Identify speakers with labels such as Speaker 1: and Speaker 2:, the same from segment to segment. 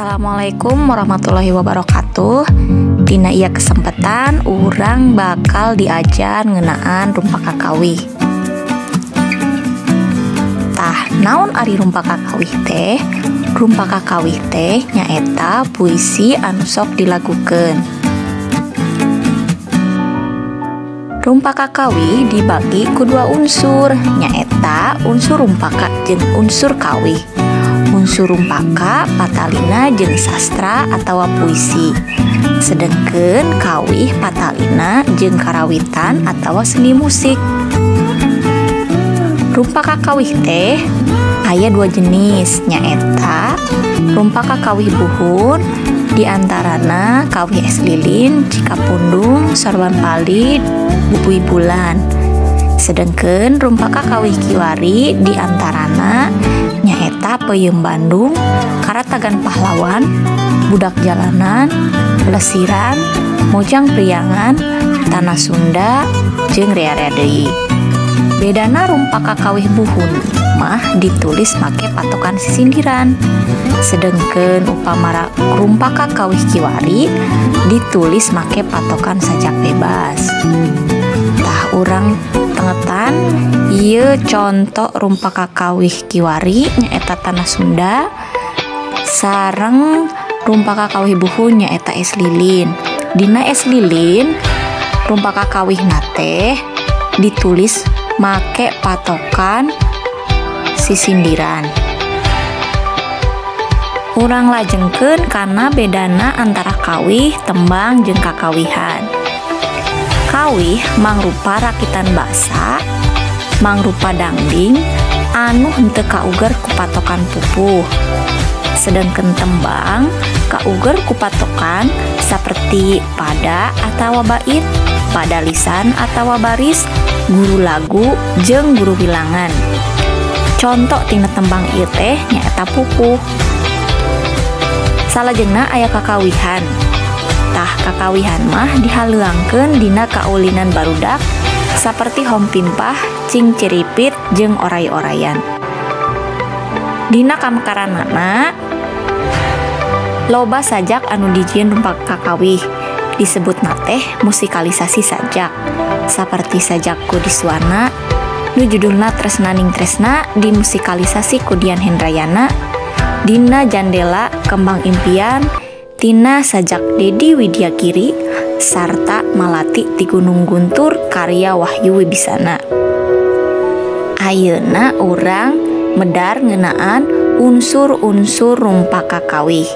Speaker 1: Assalamualaikum warahmatullahi wabarakatuh. Dina ieu kesempatan urang bakal diajar ngeunaan rumpak kakawih. Tah, naon ari rumpak kakawih teh? Rumpak kakawih teh nyaeta puisi anu sok dilagukeun. Rumpak kakawih dibagi ku dua unsur, nyaeta unsur rumpaka jeung unsur kawih. Unsur rumpaka patalina jeung sastra atawa puisi, sedengkeun kawih patalina jeung karawitan atawa seni musik. Rumpaka kawih teh aya dua jenis, nyaeta rumpaka kawih buhun, diantarana kawih es lilin, cikapundung, sorban palid, bubui bulan. Sedengkeun rumpaka kawih kiwari diantarana nyaeta peuyeum Bandung, Karatagan Pahlawan, Budak Jalanan, Lesiran, Mojang Priangan, Tanah Sunda, jeung rea-rea deui. Bedana rumpaka kawih buhun mah ditulis make patokan sisindiran, sedengkeun upamara rumpaka kawih kiwari ditulis make patokan sajak bebas. Tah, urang tengetan ieu contoh rumpaka kawih kiwari nyaeta Tanah Sunda sareng rumpaka kawih buhun nyaeta es lilin. Dina es lilin rumpaka kawih teh ditulis make patokan sisindiran. Urang lajengkeun kana bedana antara kawih, tembang jeung kakawihan. Kawih mangrupa rakitan basa, mangrupa dangding anu henteu kauger ku patokan pupuh. Sedengkeun tembang kauger ku patokan saperti pada atawa bait, pada lisan atawa baris, guru lagu jeung guru bilangan. Contoh tina tembang ieu teh nyaeta pupuh. Salajengna aya kakawihan. Tah, kakawihan mah dihaleuangkeun dina kaulinan barudak saperti hompimpah, cingciripit jeung oray-orayan. Dina kamekaranana loba sajak anu dijieun rumpak kakawih, disebutna teh musikalisasi sajak. Saperti sajak ku Diswana nu judulna Tresnaning Tresna dimusikalisasi ku Dian Hendrayana, Dina Jandela Kembang Impian tina sajak Dedi Widyagiri, sarta Malati ti Gunung Guntur karya Wahyu Wibisana. Ayeuna urang medar ngeunaan unsur-unsur rumpaka kawih.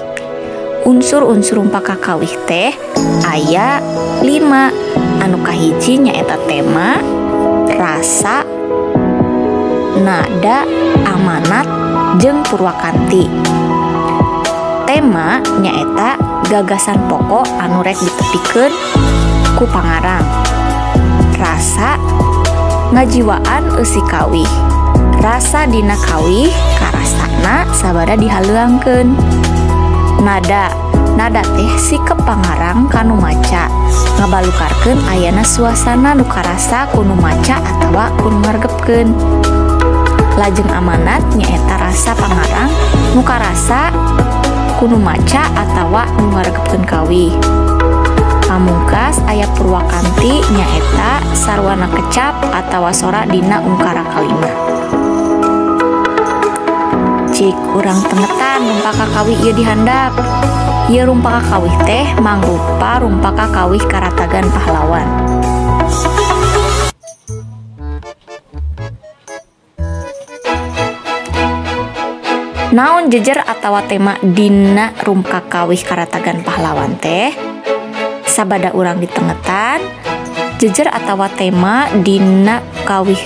Speaker 1: Unsur-unsur rumpaka kawih teh aya 5, anu kahiji nyaeta tema, rasa, nada, amanat, jeung purwakanti. Tema nyaeta gagasan pokok anu rek ditepikeun ku pangarang. Rasa ngajiwaan eusi kawih. Rasa dina kawih karasana sabada dihaleuangkeun. Nada, nada teh sikep pangarang kanu maca, ngabalukarkeun ayana suasana nu karasa ku nu maca atawa ku nu ngaregepkeun. Lajeng amanat nyaeta rasa pangarang nu karasa ku nu maca atawa nu ngaregepkeun kawih. Pamungkas aya purwakanti nyaeta sarwana kecap atawa sora dina ungkara kalima. Cik urang tengetan rumpaka kawih ieu dihandap. Ieu rumpaka kawih teh mangrupa rumpaka kawih Karatagan Pahlawan. Naon jejer atawa tema dina rumpaka kawih Karatagan Pahlawan teh? Sabada urang ditengetan, jejer atawa tema dina kawih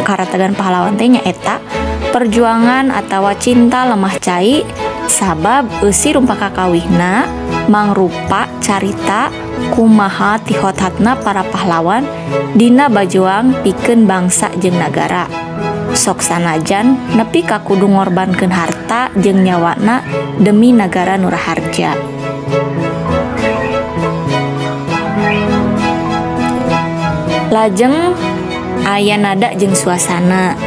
Speaker 1: Karatagan Pahlawan teh nyaeta perjuangan atawa cinta lemah cai, sabab eusi rumpaka kawihna mangrupa carita kumaha tihothatna para pahlawan dina bajuang pikeun bangsa jeung nagara. Sok sanajan nepi ka kudu ngorbankeun harta jeung nyawana demi nagara nu raharja. Lajeng aya nada jeung suasana.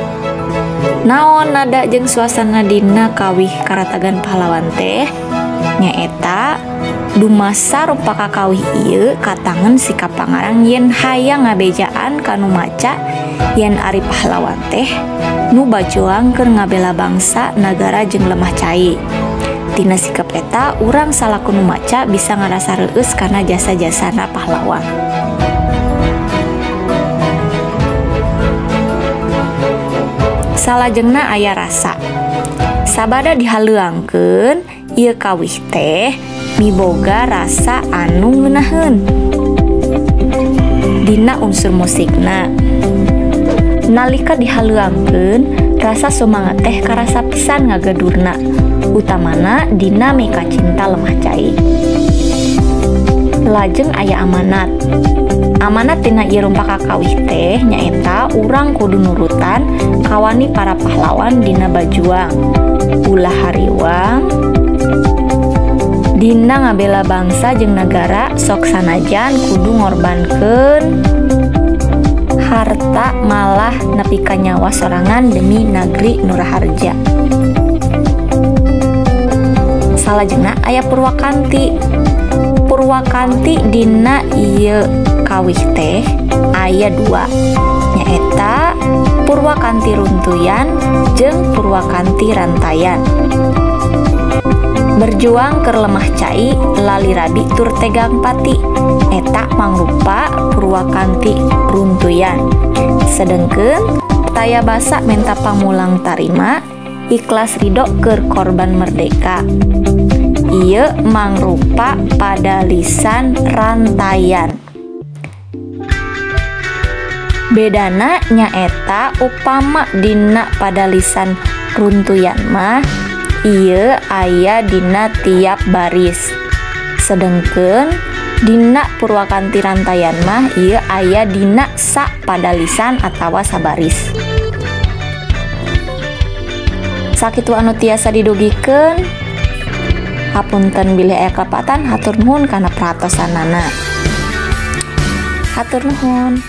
Speaker 1: Naon nada jeung suasana dina kawih Karatagan Pahlawan teh? Nyaeta dumasar rumpaka kawih ieu katangen sikap pangarang yen hayang ngabejaan kanu maca yen ari pahlawan teh nu bajuang keur ngabela bangsa, nagara jeung lemah cai. Tina sikap eta urang salaku nu maca bisa ngarasa reueus kana jasa-jasana pahlawan. Salajengna aya rasa. Sabada dihaleuangkeun ieu kawih teh miboga rasa anu ngeunaheun dina unsur musikna. Nalika dihaleuangkeun rasa sumangat teh karasa pisan ngagedurna, utamana dina meka cinta lemah cai. Lajeng aya amanat. Amanat tina ieu rumpaka kawih teh nyaeta urang kudu nurutan kawani para pahlawan dina bajuang, ulah hariwang dina ngabela bangsa jeung nagara, sok sanajan kudu ngorbankeun harta malah nepi ka nyawa sorangan demi nagri nu raharja. Salajengna aya purwakanti. Purwakanti dina ieu kawih teh aya dua, nyaeta purwakanti runtuyan jeung purwakanti rantayan. Berjuang keur lemah cai lali rabi tur tegang pati, eta mangrupa purwakanti runtuyan. Sedengkeun taya basa menta pamulang tarima ikhlas ridho keur korban merdeka, ieu mangrupa padalisan rantayan. Bedana nyaeta upama dina padalisan runtuyan mah ieu aya dina tiap baris, sedengkeun dina purwakanti rantayan mah ieu aya dina sa padalisan atawa sabaris. Sakitu anu tiasa didugikeun. Hapunten bilih aya kalepatan, hatur nuhun kana perhatosanana. Hatur nuhun.